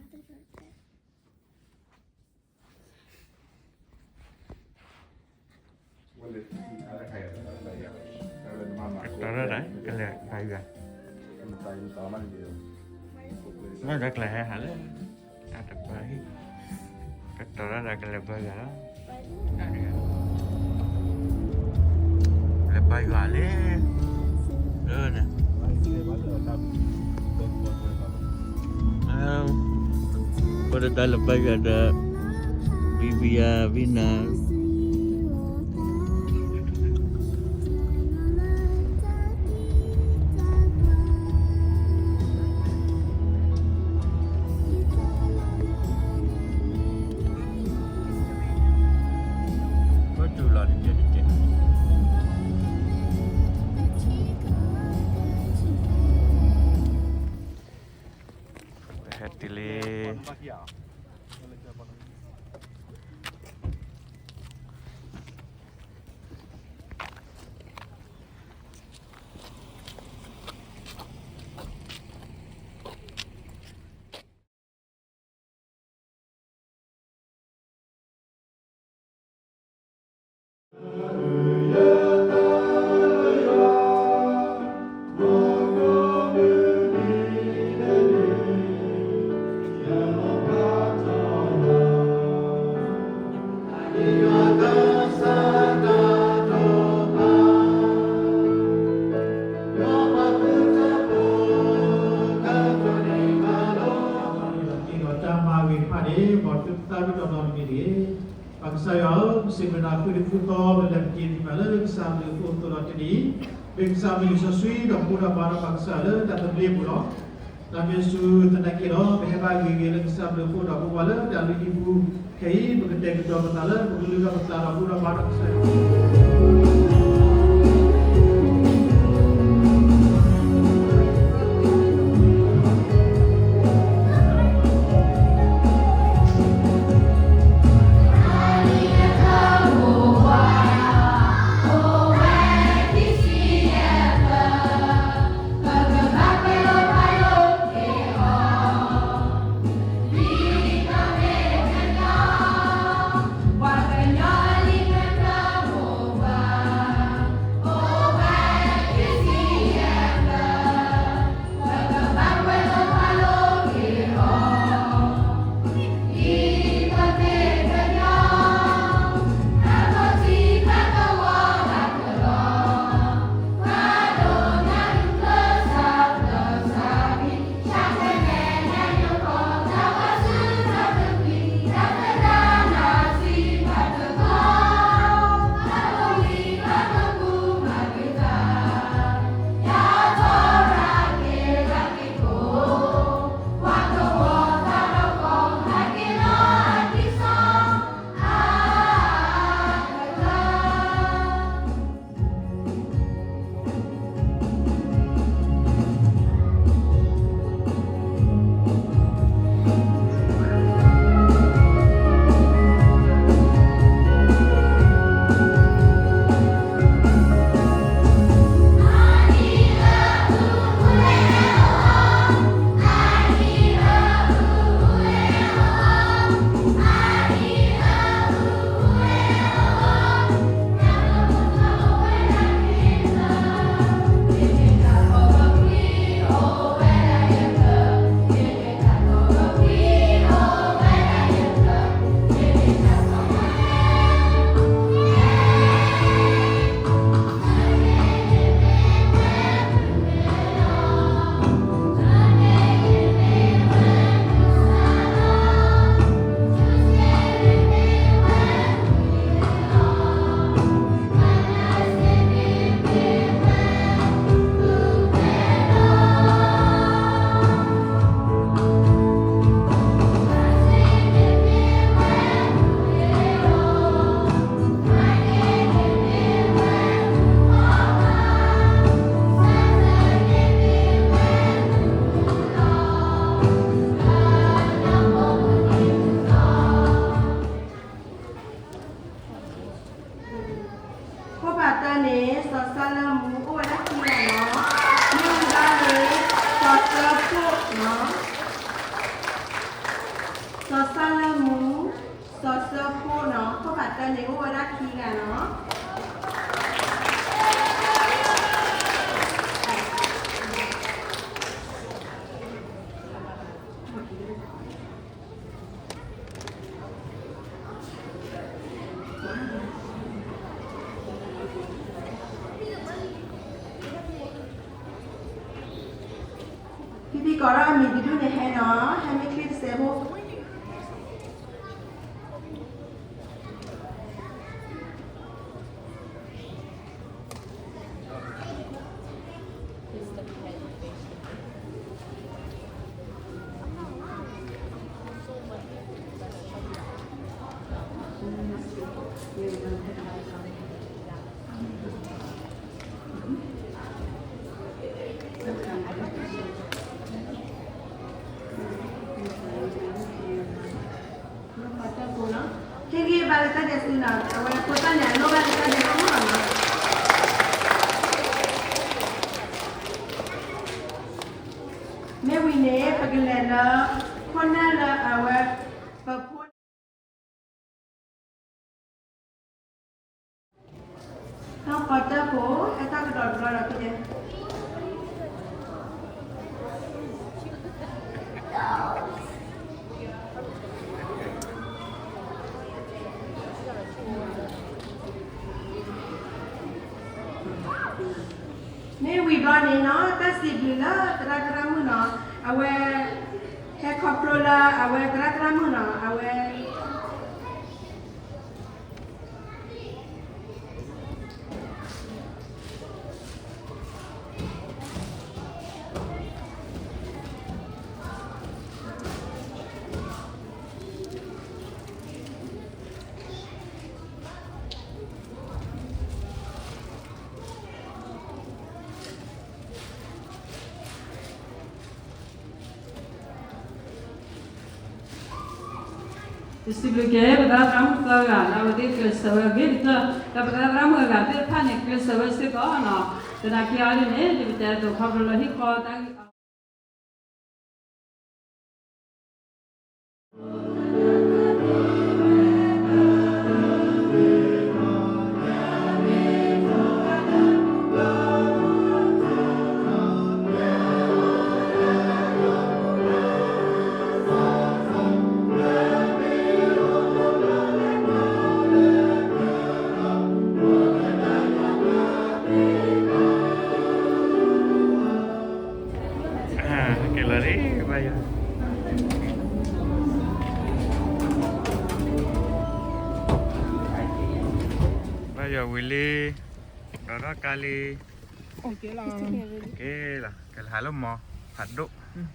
ကတီၤထီၣ်ဒၣ်ကလဲၤပၢ်ယွၤ, မ့ၢ်ဒီးကျဲဟဲဟးလၢ အတပၢ်ဟံၣ်, ကတီၤထီၣ်ဒၣ်ကလဲၤပၢ်ယွၤလီၤ, လဲၤပၢ်ယွၤလံ, လၢန့ၣ် ပတၢ်လၢပၢ်ယွၤဒီး ဘံဘံယၤဘံနၤ, ပတူၢ်လီၤတကဲတကဲ, ဟဲတုၤလံ. တၢ်မၤဂ့ၤတဖၣ်န့ၣ် မ်သုသးဝံၣ်တီနီတမံၤတဂ့ၤ. ပၢ်ကစၢ်ယွၤဧၢ, ပစံးဘျုးနၤဃုာ်ဒီးဃုာ်သီ ပလဲၤပက့ၤသံမးလၢကစၢ်ဘျုးအဖှိၣ်အသိးဒီးတနံၤ, မ့ၢ်ကစၢ်မံၤစီဆှံဒီးဖိဒီးမါဒီးပၢ်ကစၢ်လၢတၢ်သဘျ့အပူၤလီၤ. တၢ်မ့ၢ်ဆူၣ်သနာ်က့ဒီး ပဟဲဘၣ်ဂ့ၤဂ့ၤလၢကစၢ်ဘျုးအဖှိၣ်ဒီး ပဝဲလၢတၢ်လုၢ်ဟံၣ်ပူၤ ခဲအံၤ ပကတဲာ်ကတီၤပသးလၢ ပကလုၢ်ထီၣ်ပသးဒီးဖိဒီးမါဒီးကစၢ်ယွၤ န့ၣ်အိၣ်ဝဲဒၣ်ခံဂၤနီၤ. ဖံဖံကိးထီၣ်အမံၤတဒူၣ်န့ၣ်ဟဲနီၤ, ဟဲမ့ၢ်ချ့တစဲးဖိ. ဟ့ၣ်ဂံၢ်ဘါလၢတၢ်ဒဲးစူၤနီၤ, အဝဲဖိသၣ်န့ၣ် အလိၣ်ဘၣ်လၢတၢ်ဒဲးစူၤလီၤနီၤ. မ့ၢ်ဝံၤန့ၣ် ပကလဲၤလၢ ခိၣ်နၢ်လၢအဝဲ ပဖိ တၢ်ပီတၢ်ဖိ ဟဲတၢ်ကဒီးတဘျီဒီးဖဲ မ့ၢ်ဝံၤဘျီန့ၣ်နီၤ တၢ်စံးဘျုးလၢသရၣ်သရၣ်မုၣ်နီၤ, အဝဲ ဟဲခီဖျိလၢအဝဲသရၣ်သရၣ်မုၣ်နီၤ အဝဲ ပစံးဘျုးက့ၤ ပသရၣ်သရၣ်မုၣ်သၢဂၤ လၢအဝဲသ့ၣ်ကျဲးစၢးဝဲဂ့ၤကတၢၢ်, ဒီးပသရၣ်သရၣ်မုၣ်အဂၤသ့ၣ်တဖၣ်န့ၣ် ကျဲးစၢးဝဲစ့ၢ်ကီးနီၤ, သနာ်က့အီၤဒ်န့ၣ် ဒ်ပတဲအသိးခီဖျိလၢဟံၣ်ဃီတၢ်ဂ့ၢ်အ ကဲလီၤလံ ဘၣ်ယွၤ, ဘၣ်ယွၤဝံၤလံ, ကီထီၣ်ကါလံ, ကဲလီၤ, ကဲလီၤ ဟးလၢမီၤဖးဒိၣ်,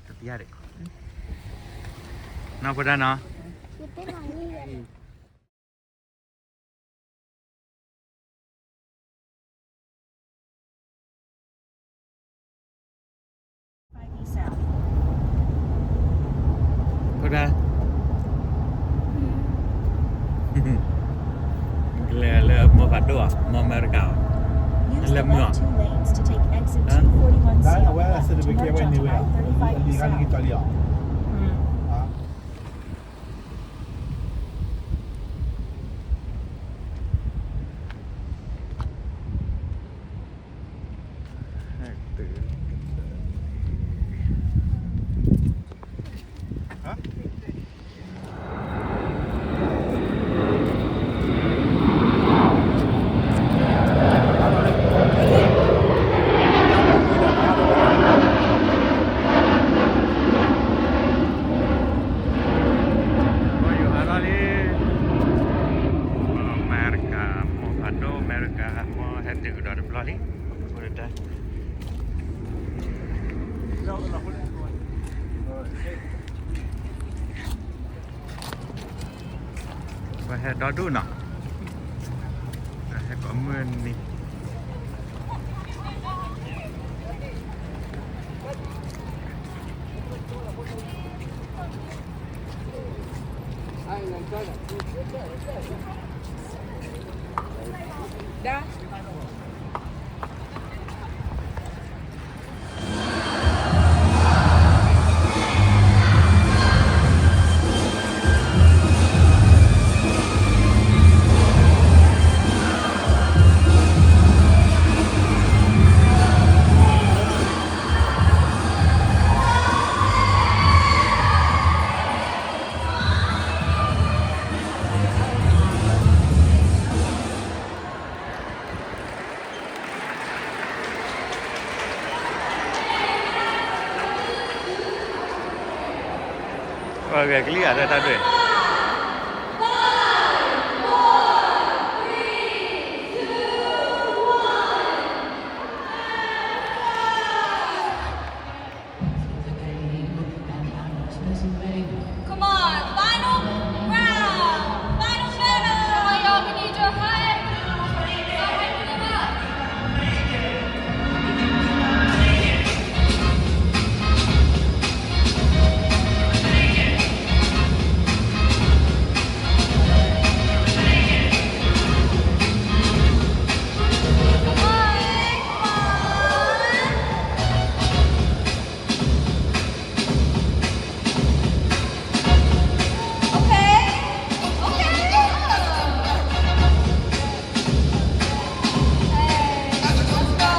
တပျၢ်ဒံး, နီၢ်ဖိဒၣ်နီၤ ဖိဒါ, ကလဲၤလၢမီၤဖးဒိၣ်ဧါ, မီၤအမဲရကၤဧါ, လၢမုၢ်ဧါ, အဝဲ certificate ဝဲန့ၣ်ဝဲ, လံာ်ဂၤလံာ်က့ၤကၠီလံဧါ, အမဲရကၤ, မီၤဖးဒိၣ်အမဲရကၤ, မီၤဟဲတုၤကဒီးတဘျီလံ, အဃိတၢ် ပှၤဟဲဒီဒူၣ်နီၤ, ပှၤဟဲကိးမုၢ်နံၤ ဒါ ပှၤဂဲၤကလံၢ်အတၢ်ဒွဲၣ် Come on, final round, final battle. Y'all, we need your hype. Y'all hyping them up. Come on, come on. Okay. Okay. Hey, let's go.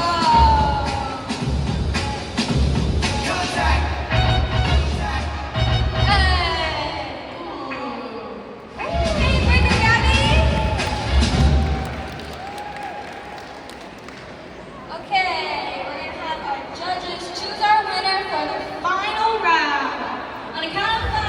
Hey. Hey, break it, Gabby. Okay, we're gonna have our judges choose our winner for the final round. On a count of five.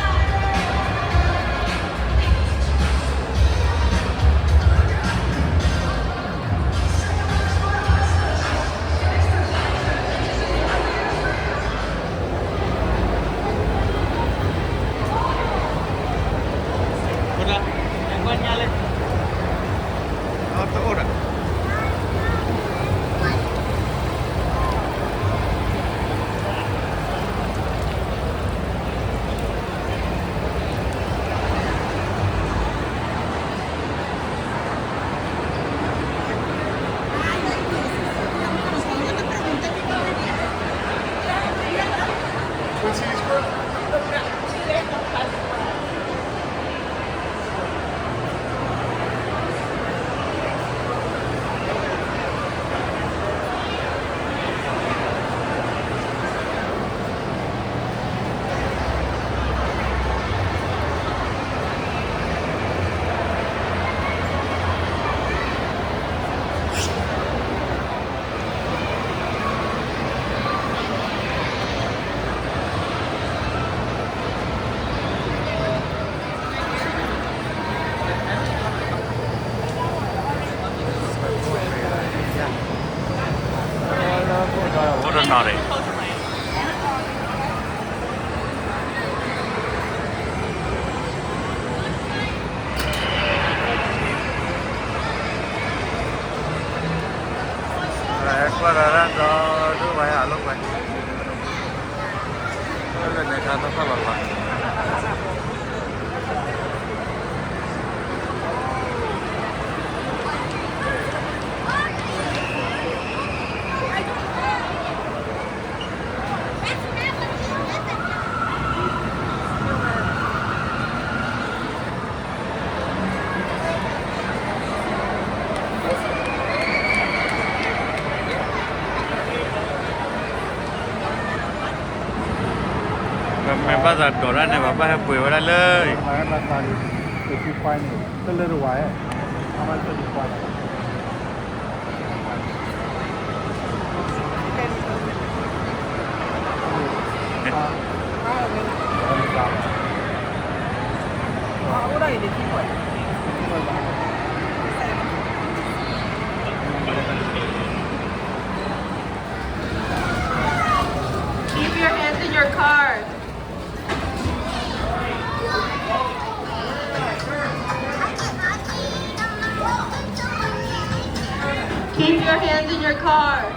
Ba me ba za dora ne ba ba ha pwe ba da le. Ba ba ba ba. Thirty-five ne. Te le wa e. Ama thirty-five. Keep your hands in your cars. Keep your hands in your cars.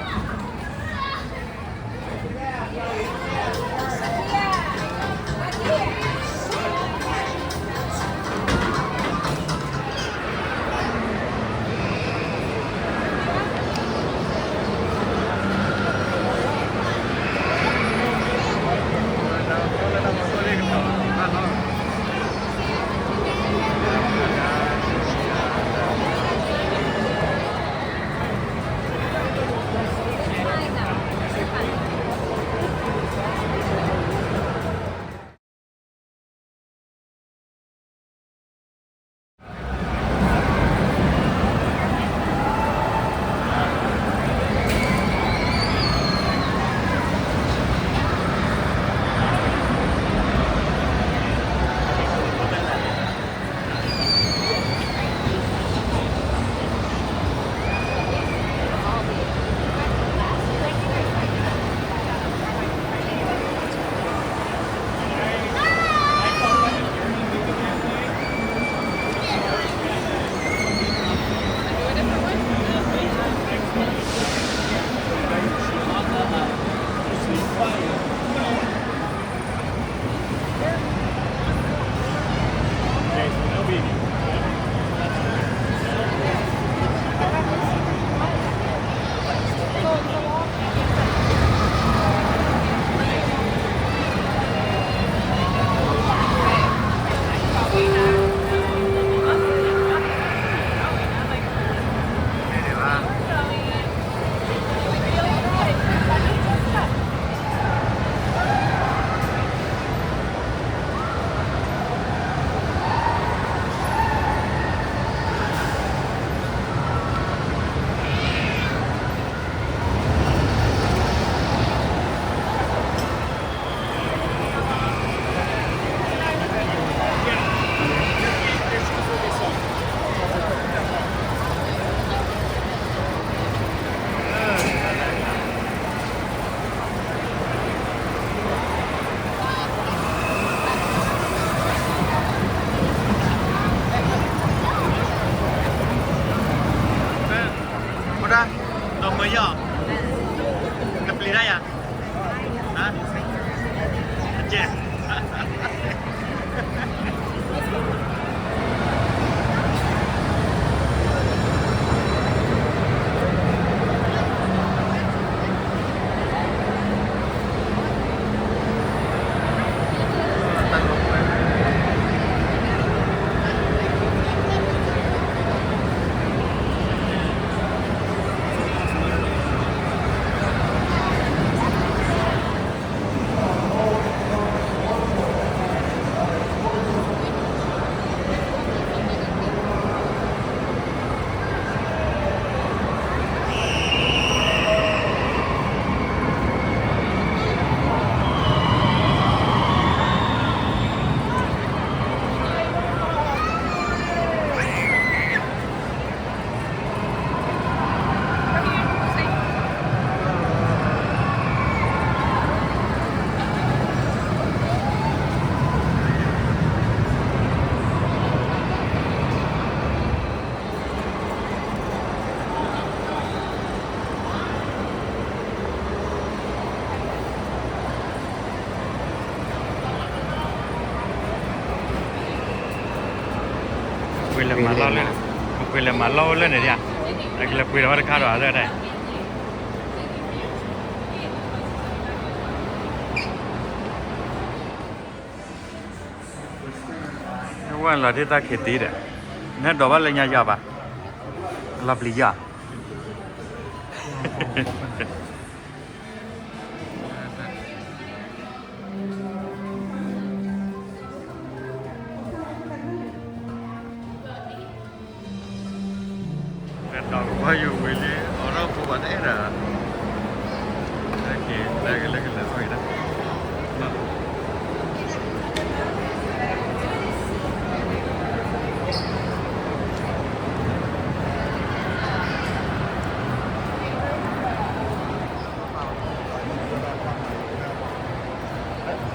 ပှ့ၤလဲၤမၤလီၢ်လၢ, ပှ့ၤလဲၤမၤလီၢ်အိၣ်လၢန့ၣ်ဒၣ်, အကလဲၤပှ့ၤဒီးဝဲတခါဒီးအသၢဒၣ်. နဝဲလီၤဒ်တၢ်ခံးတံၢ်ဒီး, နဒိးဘၣ်လၢညါယၤဘၣ်, လီၤပျံၤယၤ. ကတီၤကဘီယူၤဝံၤလံ အိးထီၣ်ဖိဘၣ်တအဲၣ်ဒီး, လၢက့ၤလၢက့ၤလၢက့ၤလၢက့ၤလ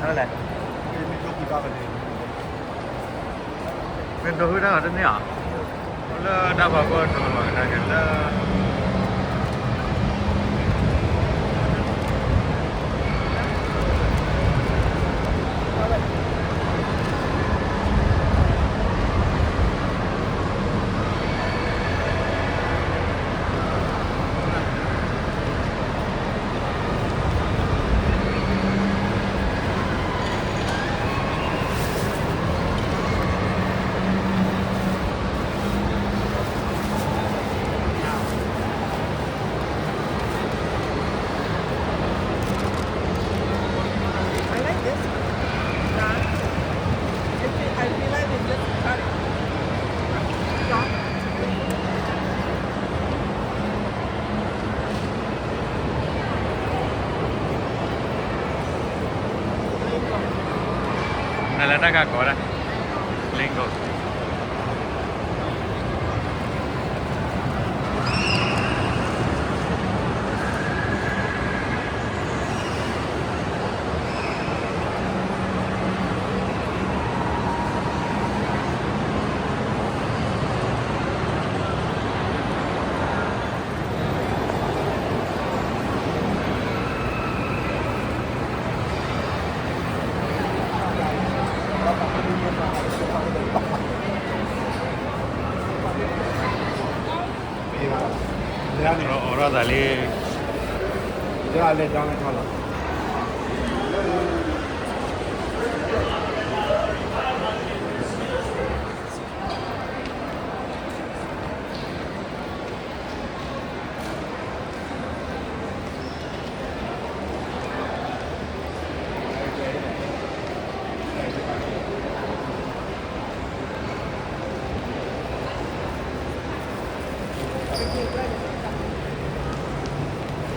ၢ လဲၣ်, မ့ၢ်ဒိးဟုၣ်တၢ်အီၤတန့ၢ်ဧါ, လၢတၢ်ဖးကီၢ်ဒိးလီၤကဒါက့ၤလၢ I like this one. Nah, I feel, I feel like it's just cut. Stop. နလဲၤတၢ်ကးကီးဒၣ် Lingo. အိးထီၣ်သးလံ, လၢအလဲၤဒီးမ့ၢ်ထီၣ်လီၤ.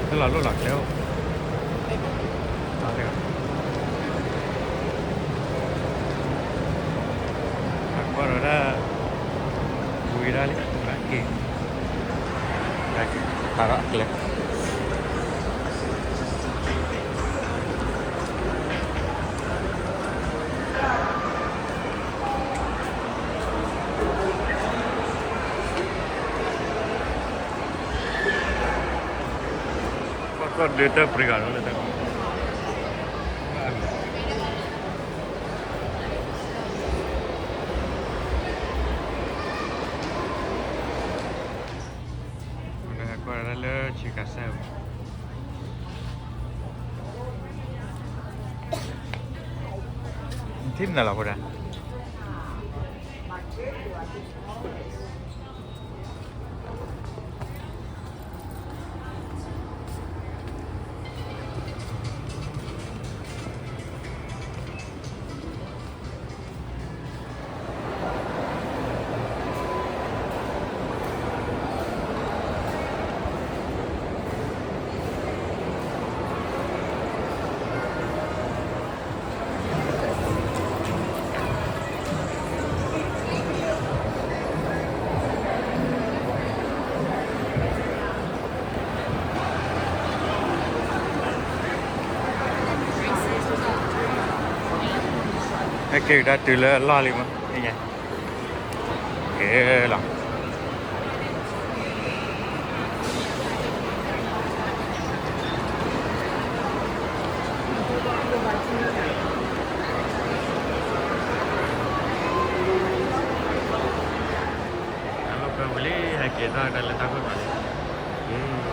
ဟဲလီၤလိၣ်လီၤကျဲအိၣ်, အကွၢ်ဒီးဒၣ်, ဝံၤဒၣ်လံ, က့ၤ, က့ၤ, ဖးထီၣ်အကျဲ ကီၢ်ဒုးတၢ်ပှ့ၤဂၤလီၤလၢတၢ်ကီ, ဘၣ်အဂ့ၤ, ဆ့ကၤစဲၣ်ဝဲ, ထံၣ်မနုၤလီၤဖိဒၣ်. ဟဲက့ၤကဒါတုၤလၢအလီၢ်လံမး, က့ၤလီၤ. အလီၢ်ပဝံၤလံ ဟဲက့ၤထီၣ်ကဒါလၢတၢ်ခိၣ်တီလံ, က့ၤ